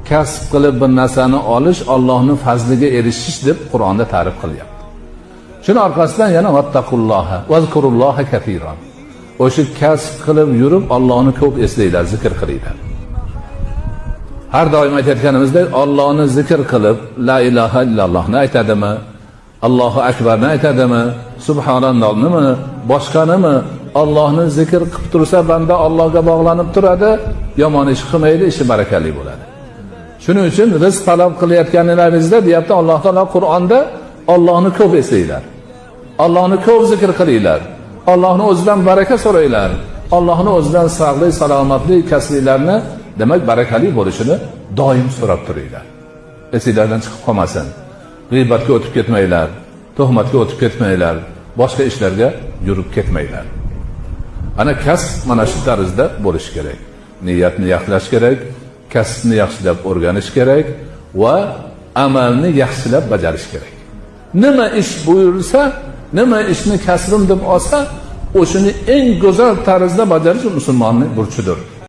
Kasb qilib bir narsani olish Allohning fazliga erishish deb Qur'onda ta'rif qilyapti. Shuni orqasidan yana vattaqulloha vazkurulloha kafiron. O'sha kasb qilib yurib Allohni ko'p eslanglar, zikr qilinglar. Har doim aytayotganimizdek, Allohni zikr qilib, la ilaha illallohni aytadimi, Allohu akbarni aytadimi, subhanallohnimi, boshqanimi, Allohni zikr qilib tursa banda Allohga bog'lanib turadi, yomon ish qilmaydi, ishi barakali bo'ladi. Shuning uchun rizq talab qilayotganlaringizda deyapti Alloh taolo Qur'onda, Allohni ko'p eslanglar. Allohni ko'p zikr qilinglar. Allohni o'zidan baraka so'ranglar. Allohni o'zidan sog'lik, salomatlik, kasbinglarni demak barakali bo'lishini doim so'rab turinglar. Esinglardan chiqib qolmasin. G'iybatga o'tib ketmanglar, tuhmatga o'tib ketmanglar, boshqa ishlarga yurib ketmanglar. Ana kasb mana shu tarzda bo'lishi kerak. Niyatni yaxshilash kerak, kasbni yaxshilab o'rganish kerak va amalni yaxshilab bajarish kerak. Nima ish buyursa, nima ishni kasbim deb olsa, o'shani eng go'zal tarzda bajarish musulmonning burchidir.